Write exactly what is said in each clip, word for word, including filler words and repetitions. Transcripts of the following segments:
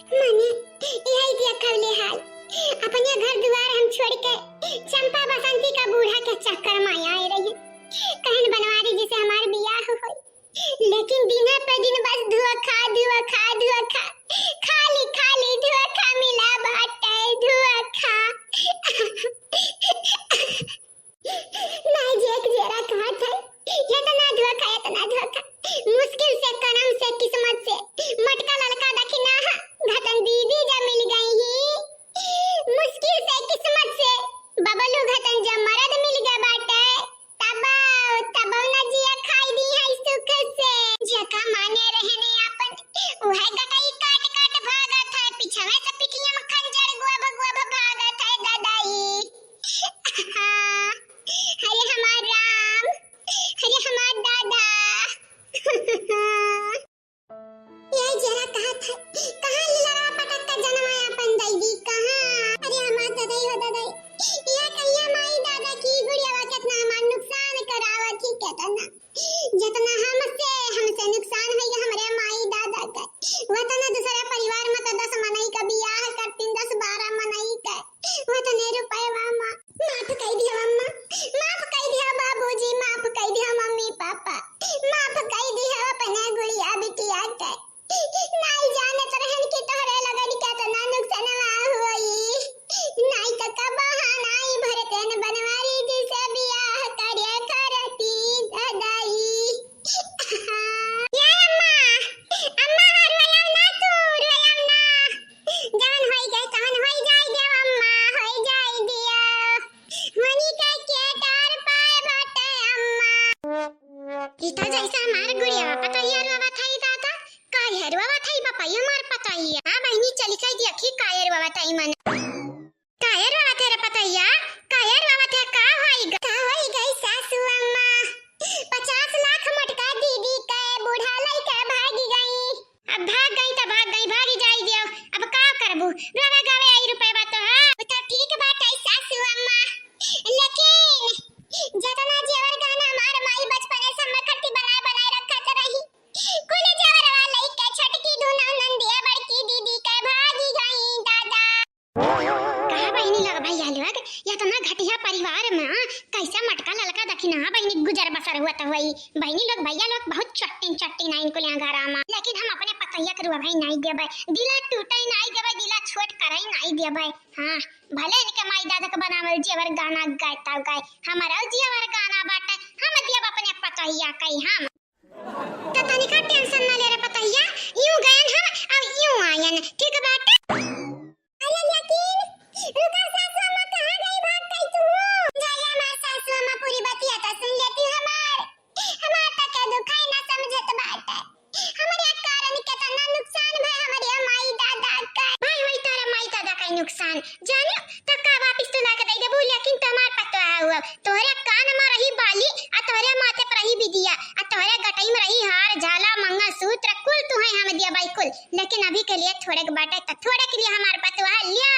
मने, यही देखवले हाल। अपने घर दुआर हम छोड़ के चंपा बसंती का बूढ़ा के चक्कर में आए रही। कहन बनवारी जी से हमार बियाह होई। लेकिन दिन पे दिन बस धोखा, धोखा, धोखा। खाली, खाली धोखा मिला बाटे, धोखा। नाई जी एक जेरा कहत है, इतना धोखा, इतना धोखा। मुश्किल से, करम से, किस्मत से मटका ललका दखिना घतन दीदी जब मिल गई ही। मुश्किल से, किस्मत से बबलू घतन जब मरद मिल गए बाटे, तब, तब न जिया खाई दी है सुख से। जेका माने रहने आपन, उहे गटई काट काट भागत है, पिछवे से पिठिया में खंजर गुआ भगुआ भागत है दादाई। हाँ, अरे हमार राम, अरे हमार दादा। ये जरा कहत है, कहाँ लड़वा पटक के जनवा अपन दई दी, कहाँ? अरे हमार ददई हो ददई, ये कहिया माई दादा की गुड़ियावा कितना हमार नुकसान करावत ही, कितना, जितना हमसे, हमसे नुकसान होइगा हमरे माई दादा का, वतना दूसरा परिवार में तो दस मनई का बियाह करतीन, दस बारह मनई का, वतने रुपया मा माफ कई दिया अम्मा, माफ कई दिया बाबूजी, माफ कई दिया मम्मी पापा, माफ कई दिया अपने गुड़िया बिटिया के। नाई जानत रहन कि तोहरे लगन केतना नुकसानवा होई। नाई तो कब नाई भरतेन बनवारी जी से बियाह करे करती दादाई। या अम्मा, अम्मा, रुआव ना तू, रुआव ना। जवन होई गई, तवन होई जाई दियो अम्मा, होई जाई दियो। मनी के के डर पाए बाटे अम्मा। ई तो जैसे हमार गुड़िया पतोहिया रोवत है दादा, काहे रोवत है बापा, ये हमार पतोहिया। हाँ बहिनी, चली कई देखी काहे रोवत है मन। काहे रोवत है रे पतोहिया? काहे रोवत है? का होई ग-, का होई गई सासू अम्मा? पचास लाख मोटका दीदी के बूढ़ा लइका भागी गई। अब भाग गई त भाग गई, भागी जाई दियो। अब का करबू? रोवे गावे आई रुपए बा तो, हाँ? वो तो ठीक बात है सासू अम्मा, लेकिन जतना जेवर गहना हमार माई बचपने से हमर खातिर बनाए बनाए रखत रही, कुल जेवरवा लइके छोटकी दुनो नंदिया बड़की दीदी के भागी गई दादा। कहा बहिनी लोग भैया लोग, इतना घटिया परिवार में कैसे मटका ललका दखिना बहिनी गुजर बसर हुआ तो हुई। बहिनी लोग भैया लोग बहुत चट्टिन चट्टिन आइन कुल यहाँ घरा में, लेकिन हम अपने पतोहिया के रुआ भाई नहीं देबे, दिला टूटे नहीं देबे, दिला छोट करे नहीं देबे। हाँ, भले इनके माई दादा के बनावल जेवर गहना गाय ताऊ गाय, हमारा जेवर गहना बाटे, हम दियब अपने पतोहिया कई हम। त तनिका tension ना ले रे पतोहिया, यूं गयन हम, अब यूं आयन, ठीक बाटे? अरे लेकिन, रुका सासू अम्मा, कहाँ गई, भाग गई तू? जाइए हमार सासू अम्मा, पूरी बतिया तो सुन लेती हमार। हमार तो के दुखाई ना समझत बाटे। हमरे कारण केतना नुकसान भय हमरे माई दादा का। भाई वही तारा माई दादा का नुकसान। जानियो, त का वापिस तू लाके दे देबू, लेकिन तू हमार पतोहा हुआ। तोहरे कान में रही बाली, आ तोहरे माथे पर रही बिदिया, आ तोहरे गटई में रही हार, झाला, मंगलसूत्र, कुल तुहे हम दिया बाई कुल। लेकिन अभी के लिए थोड़े के बाटे, त थोड़े के लिए हमार पतोहा लिया।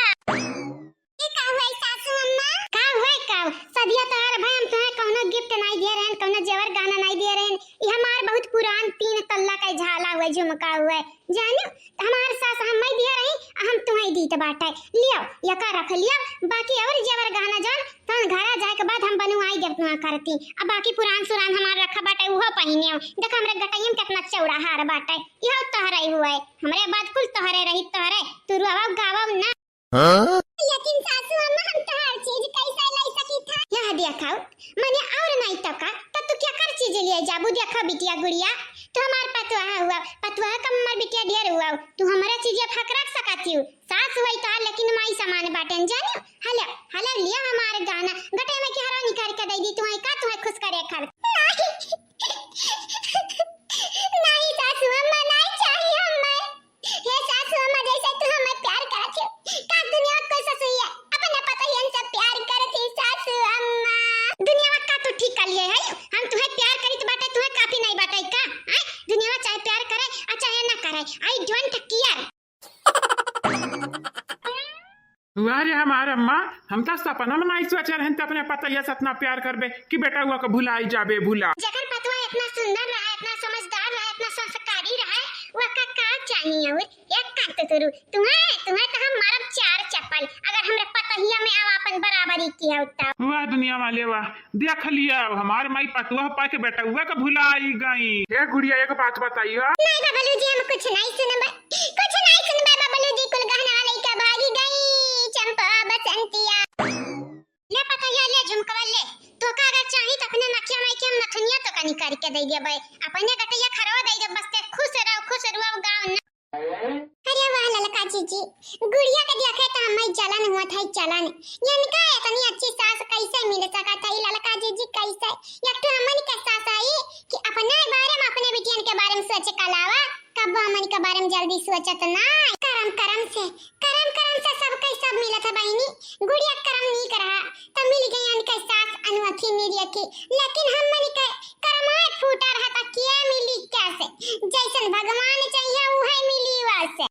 ये का हुआ सासू अम्मा? का हुआ का? सदिया तोहार भाई हम तुहे कौनो gift नहीं दिए रहन, कौनो जेवर गहना नहीं दिए रहन। ये हमार बहुत पुरान तीन तल्ला का झाला हुआ, झुमका हुआ। जानियो, हमार सास हम्मै दिया रही, हम तुहैं दीत बाटे। लियो, यका रख लियो, बाकी और जेवर गहना जौन, तौन घरा जाए के बाद हम बनवाई देब तुहाँ करती। अब बाकी पुरान सुरान हमार रखा बाटे, उहो पहिने। देख हमरे गटइयम केतना चौड़ा हार बाटे, इहो तोहरे हुए। हमरे बाद कुल तोहरे रही, तोहरे। तू रोवब गावब ना। हाँ? लेकिन सासू अम्मा, हम तोहार चीज कैसे ले सकी था? यह देखो, मने और नहीं तो का, तो तू क्या कर चीज लिए जाबू? देखो बिटिया गुड़िया, तू हमार पतुआ हुआ, पतुआ कम हमार बिटिया ढेर हुआ, तू हमारा चीज फक रख सकती हो। सास हुई तो लेकिन माई समान बाटन जानियो। हेलो, हेलो, लिया हमार गहना, गटे में के हरा निकाल के दे दी, तुम्हें का तुम्हें खुश करे खातिर। नहीं, नहीं सासू अम्मा, नहीं चाहिए हमें। हे सासू अम्मा, जैसे तू हमें प्यार करत हो, का दुनिया में कोई ससुइया अपने पतोहियन से प्यार करत ही सासू अम्मा? दुनिया में का तू ठीक कर लिए है? हम तुम्हें प्यार करी तो बाटे, तुम्हें काफी नहीं बाटे का? आय? दुनिया में चाहे प्यार करे और चाहे ना करे, I don't care। वाह रे हमार अम्मा, हम तो सपना में नहीं सोचे रहन त अपने पतोहिया से इतना प्यार करबे कि बेटा हुआ को भुलाई जाबे, भुला। जेकर पतवा इतना सुंदर रहा, इतना समझदार रहा, इतना संस्कारी रहा, वका का चाहिए और एक तुतुरु, तुम्हें, तुम्हें तो हम मारब चार चप्पल, अगर हमरे पतहिया में अब आपन बराबरी किया होता। वाह दुनिया वाले वाह, देख लिया, अब हमार माई पतुआ पाके बेटउआ के भुलाई गई। ए गुड़िया, एक बात बताई हो। नहीं बबलू जी, हम कुछ नहीं सुनबे, कुछ नहीं सुनबे बबलू जी, कुल गहना वाले का भागी गई चंपा बसंतिया। ले पतैया, ले झुमकवा ले, तोका अगर चाही त अपने नकिया माई के हम नथुनिया तोका निकाल के दे देबे, अपने गटैया खरवा दे देबे, बस ते खुश रहो, खुश रहो गाँव न। अरे वाह ललका जीजी, गुड़िया के देखे त हमें जलन हुआ था, जलन। इनका इतनी अच्छी सास कैसे मिल सका था, ई ललका जीजी कैसे? एक तो हमन के सास आई कि अपने बारे में, अपने बिटियन के बारे में सोचे के अलावा कब्बो हमन के बारे में जल्दी सोचत ना। करम करम से, करम करम से सब के सब मिलत है बहिनी। गुड़िया करम नीक रहा त मिल गई इनके सास अनोखी निरियखी, लेकिन हमन के करमाए फूटा रहा त के मिली कैसे? जैसन भगवान चाहिए उहे मिली वैसे।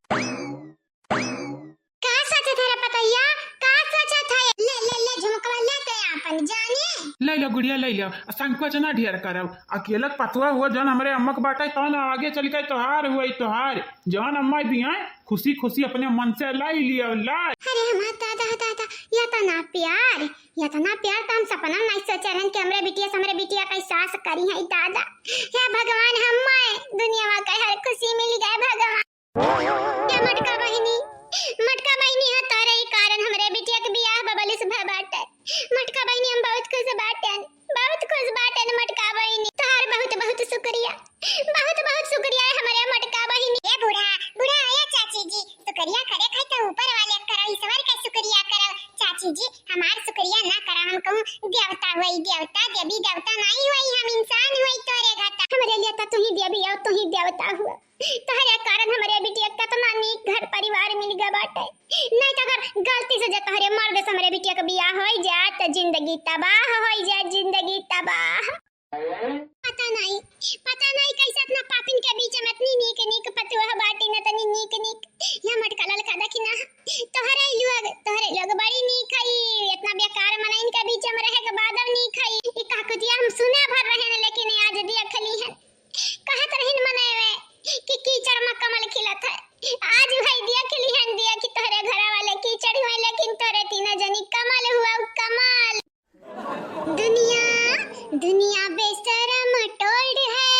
का सोचत है रे पतैया? का सोचत है? ले, ले, ले झुमकवा ले ते आपन जाने। ले लो गुड़िया, ले लो। आ संकोच ना ढेर करब। अकेलक पतुआ हुआ जौन हमरे अम्मा के बाटे, तौन आगे चल के तोहार हुआ, तोहार। जौन अम्मा दिया, खुशी खुशी अपने मन से लाई लिया, लाई। अरे हमार दादा, दादा, इतना प्यार, इतना प्यार तो हम सपना में नहीं सोचे रहन कि हमरे बिटिया से हमरे बिटिया का सास करी है दादा। हे भगवान, हमें दुनिया में कई हर खुशी मिल गए भगवान। ए मटका बहिनी, मटका बहिनी, ह तोरे ही कारण हमरे बिटिया के बियाह बबलू से भय बाटे। मटका बहिनी, हम बहुत खुश बाटेन, बहुत खुश बाटेन मटका बहिनी। तोहार बहुत बहुत शुक्रिया, बहुत बहुत शुक्रिया है हमरे मटका बहिनी। ए बूढ़ा, बूढ़ा, ए चाची जी, शुक्रिया करे खाई तो ऊपर वाले करो, ईश्वर का शुक्रिया करो। चाची जी, हमार शुक्रिया ना करा, हम कहूँ देवता हुई, देवता, देवी देवता नहीं हुई, हम इंसान हुई तोरे घटा। हमरे लिए तो तू ही देवी और तू ही देवता हुआ। तोहरे कारण हमरे बिटिया कितना नीक घर परिवार मिल गया बाटे। नहीं तो अगर गलती से जे तोहरे मर्द से हमरे बिटिया के बियाह होई जाए तो जिंदगी तबाह होई जाए, जिंदगी तबाह। पता नहीं, पता नहीं कैसे इतना पापिन के बीच में इतनी नीक नीक पतुआ बाटी न, इतनी नीक नीक। या मटका ललका देखी ना, तोहरे लोग, तोहरे लोग बड़ी नीक हई, इतना बेकार मनइन के बीच में रहे के बाद अब नीक हई। ई काकुतिया हम सुने भर रहे न, लेकिन आज देख ली है। कहत रहिन मनवे कि कीचड़ में कमल खिलत है, आज भाई देख लिहन दिया कि तोहरे घरा वाले कीचड़ हुए, लेकिन तोहरे तीनों जनी कमल हुआ, कमल। दुनिया, दुनिया बेशरम टोल्ड है,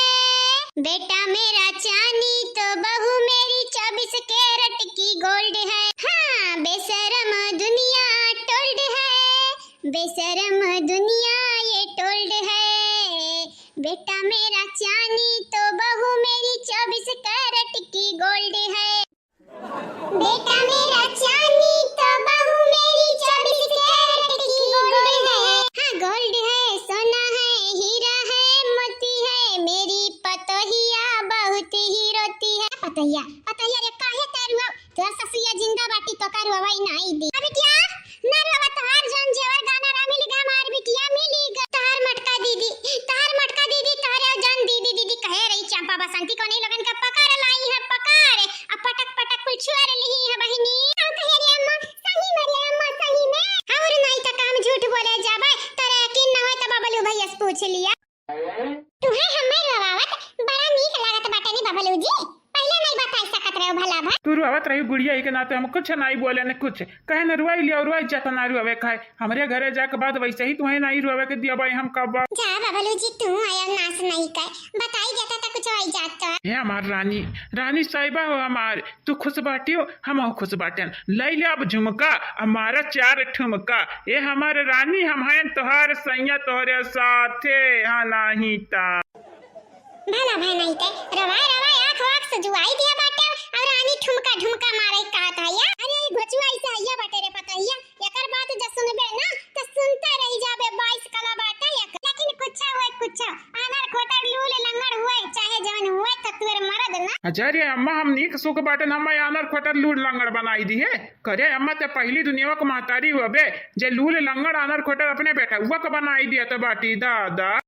बेटा मेरा चांदी तो बहू मेरी चौबीस कैरेट की गोल्ड है। हाँ, बेशरम दुनिया टोल्ड है, बेशरम दुनिया ये टोल्ड है, बेटा मेरा चांदी तो बहू मेरी चौबीस कैरेट की गोल्ड है। बेटा मेरा चांदी तो बहू मेरी चौबीस कैरेट की गोल्ड है। हाँ, गोल्ड है, सोना है, हीरा है, मोती है, मेरी पतोहिया बहुत ही रोती है। पतोहिया, पतोहिया रे, काहे तारू अब? तोर ससुइया जिंदा बाटी तो का रोवई नाई दी। अरे बिटिया, ना रोवा, तोहार जौन जेवर गहना रहा मिली गा, हमार बिटिया मिली गा। तोहार मटका दीदी, तोहार मटका दीदी, तोहरे जौन दीदी, दीदी कहे रही, चंपा बसंती को नहीं लोगन का पकड़ लाई है, पकड़। अब पटक पटक कुल छुअर लिही है बहिनी। का कहे रे अम्मा, सही में रे अम्मा, सही में। और नहीं तो का हम झूठ बोले जाबे, तोरे यकीन ना होए तो बबलू भैया से पूछ लिया। तुहे हमें रोवावत बड़ा नीक लागत बाटे नी बबलू जी, पहिले नहीं बताई सकत रहो भला भा। तू रोवत रही गुड़िया, ई के नाते हम कुछ नहीं बोले न कुछ। कहे न रुआई लिया, रुआई जाता ना रुआवे खाए। हमरे घरे जाके बाद वैसे ही तुहे नहीं रुआवे के दिया बाई हम कब। जा बबलू जी, तू आया नाश नहीं कर, बताई जाता तो कुछ वही जात तो। हे हमार रानी, रानी साहिबा हो हमार, तू खुश बाटियो, हमहू खुश बाटेन। लई ले अब झुमका, अब मारा चार ठुमका। ए हमार रानी, हम हयन तोहार सैया, तोहरे साथे, हाँ नाही ता। भला भय नहीं ते, रवाय रवाय आँख वाँख सुजुआई दिया बाटे, और रानी ठुमका ढुमका मारे कहत है या। अरे ई घोचुआ ऐसे आइया बाटे रे पतैया, एकर बात जब सुनबे ना, तो सुनते रह जाबे, बाईस कला बाटे एक। लेकिन कुछ हुए कुछ, आनर खोतर लूल लंगड़ हुए, चाहे जवन हुए, तो तुअर मरद ना। अच्छा रे अम्मा, हम नीक सुख बाटन, हम आनर खोतर लूल लंगड़ बनाई दी है। करे अम्मा, ते पहली दुनिया के महतारी हुआ बे, जे लूल लंगड़ आनर खोतर अपने बेटा हुआ के बनाई दिया तो बाटी दादा।